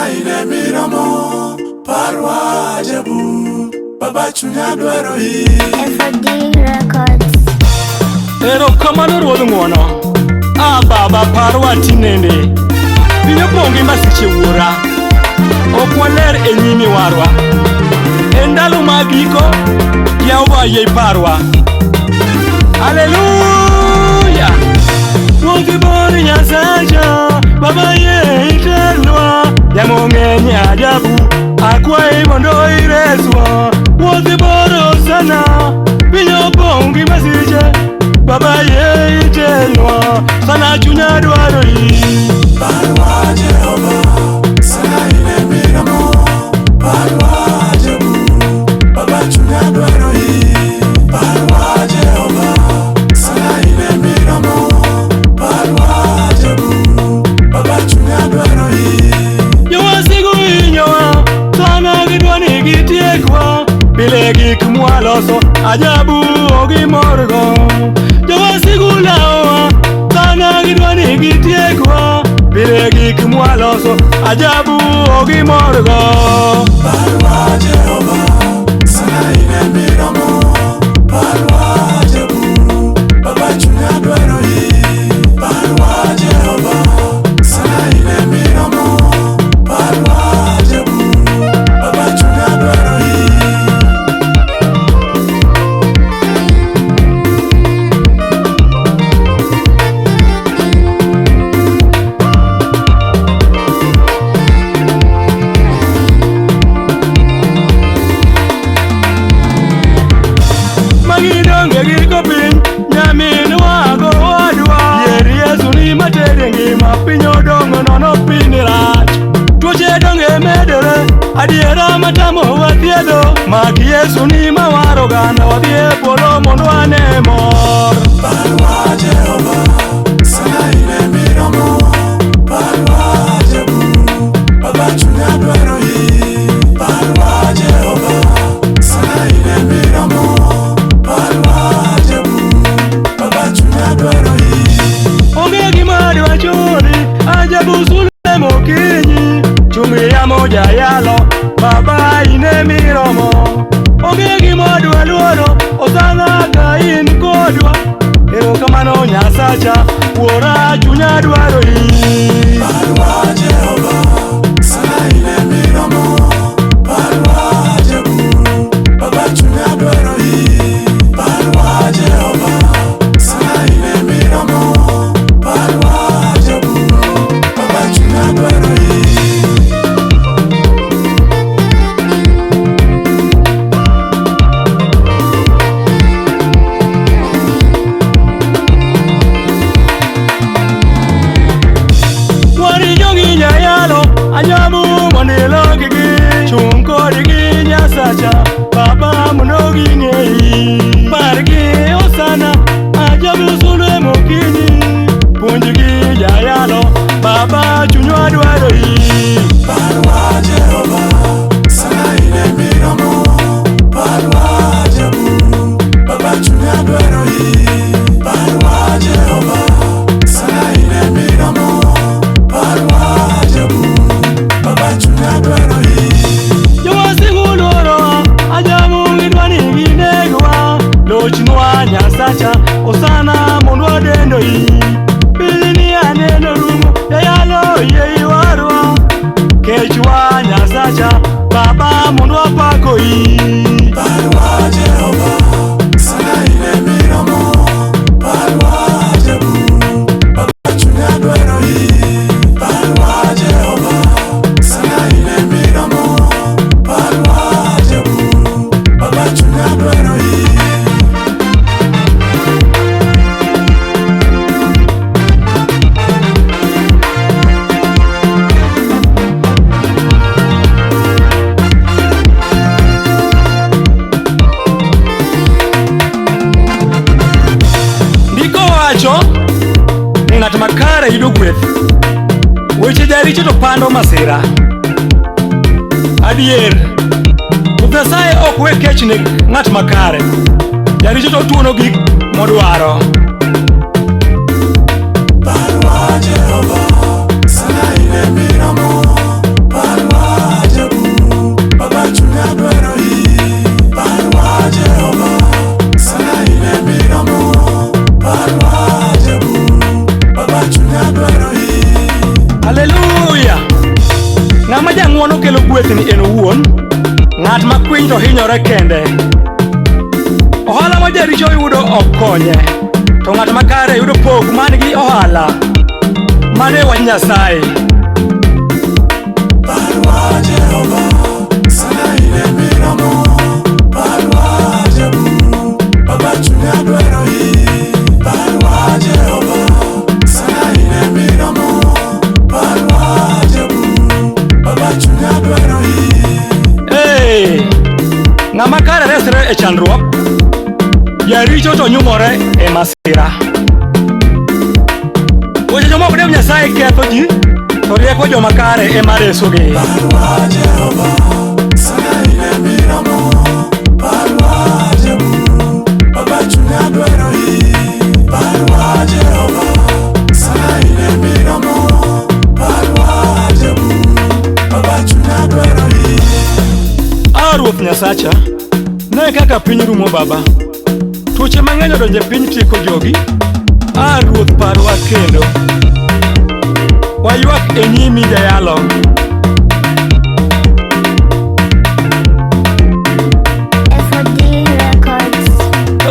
Sana ine miromo parwa ajabu Baba chunya dwaro i FOD Records. Erokamano Ruodh ng'uono. A Baba parwa tinende. Piny opong' gi masiche wuora. Ok waler e nyimi warwa. E ndalo mag giko, Jehova yie iparwa. Haleluya! Ruodh bor Nyasacha, Baba yie itelnwa. Yamo ng'eny ajabu, akwayi mondo ireswa. Wuoth bor Hosana, piny opong' gi masiche. Baba yie itelnwa, sana chunya dwaro in. Parwa Jehova Sana ine miromo parwa ajabu Baba chunya dwaro i Parwa Jehova Sana ine miromo parwa ajabu Baba chunya dwaro i Jowasigu hinyowa, sana gidwa ni gitiekwa. Pile gik mwaloso, ajabu ok gimorgo. Jowasigu lawowa, sana gidwa ni gitiekwa. Pile gik mwaloso, ajabu ok gimorgo. Parwa Jehova Sana ine miromo parwa ajabu Baba chunya dwaro i Parwa Jehova Sana ine miromo parwa ajabu Baba chunya dwaro i Magidonge giko piny, nyaminwa go wadwa. Yier Yesu ni matere ngima, piny odong' nono piny rach. Tuoche donge medore, adiera matamowa thiedho. Mak Yesu ni mawaro oganda, wadhi e polo mondo wane mor. Parwa Jehova Sana ine miromo parwa ajabu Baba chunya dwaro i Parwa Jehova Sana ine miromo parwa ajabu Baba chunya dwaro i Onge gima dwachuli, ajabu sulwe mokinyi. Chumi yamo jayalo, baba ine miromo. Onge gima dwa luoro, osana ka in kodwa. Erokamano Nyasacha, wuora chunya dwaro in. Parwa Jehova Sana ine miromo parwa ajabu Baba chunya dwaro i Parwa Jehova Sana ine miromo parwa ajabu Baba chunya dwaro i Warijo gi nyayalo, ajabu mondo ilokgi. Chung' kodgi Nyasacha, baba mondo ging'eyi. Pargi Hosana, ajabu sulwe mokinyi. Puonjgi jayalo, baba chunywa dwaro in. Parwa Jehova Sana ine miromo parwa ajabu Baba chunya dwaro i Parwa Jehova Sana ine miromo parwa ajabu Baba chunya dwaro i Jowasigu luorowa, ajabu gidwa ni ginegwa. Lochnwa Nyasacha, Hosana mondo wadendo i. Pinyni aneno rumo, jayalo yie iwarwa. Kechwa Nyasacha, baba mondo wapako i. Parwa Jehova Sana ine miromo parwa ajabu Baba chunya dwaro i Parwa Jehova Sana ine miromo parwa ajabu Baba chunya dwaro i Ndiko wacho ni ng'at makare yudo gweth, weche jaricho to pando masira. Adier, Ruoth Nyasaye ok we kech ne ng'at makare, jaricho to tuono gik modwaro. Parwa Jehova Sana ine miromo parwa kelo gweth ni en owuon, ng'at ma kwiny to hinyore kende. Ohala ma jaricho yudo ok konye, to ng'at makare yudo pok man gi ohala. Mano e wach Nyasaye. Parwa Jehova, sana ine miromo. Parwa ajabu, Baba chunya dwaro i. Parwa Jehova, sana ine miromo. Parwa ajabu, Baba chunya dwaro i. Ee, ng'ama kare resre e chandruok, jaricho to nyumore e masira. Weche joma ok dew Nyasaye ketho ji, to rieko joma kare ema resogi. Parwa Jehova, sana ine miromo. Parwa ajabu, Baba chunya dwaro i. Parwa Jehova, sana ine miromo. Parwa ajabu, Baba chunya dwaro i. A Ruoth Nyasacha, ne kaka piny rumo baba. Tuoche mang'eny odonjo e piny tieko jogi. A Ruoth parwa kendo. Waywak e nyimi jayalo. FOD Records.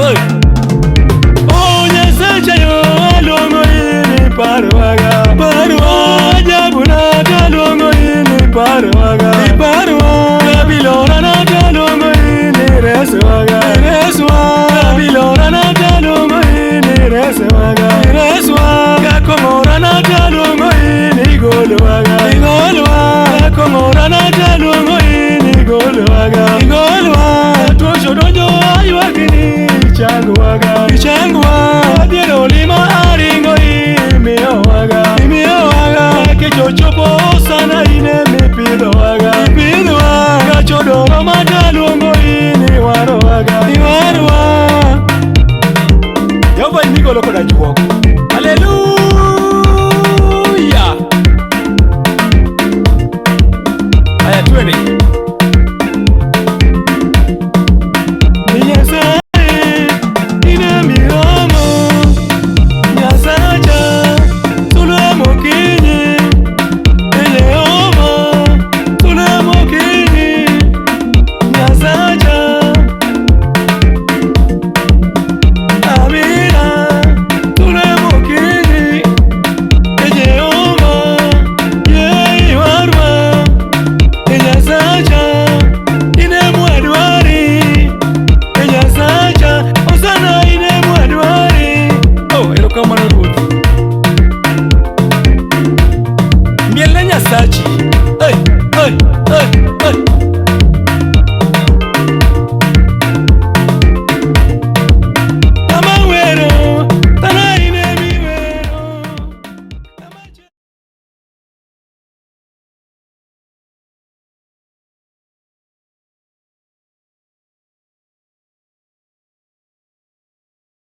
Oi. O Nyasacha yo aluongo in iparwaga. Parwa ajabu na taluongo in iparwaga. Iparwa kabilona na taluongo in ireswaga. Ireswa kabilona na taluongo in ireswaga. Ireswa kakomora na taluongo in igolwaga. Igolwa kakomora na taluongo in igolwaga. Igolwa tuocho donjo aywakni ichangwaga. Ichangwa adier olima aringo imiyowaga. Imiyowaga kech ochopo sana in emipidhowaga. Ipidhowa gachodoro mataluongo in iwarowaga. Iwarowa Jehova imigolo koda juok. Haleluya.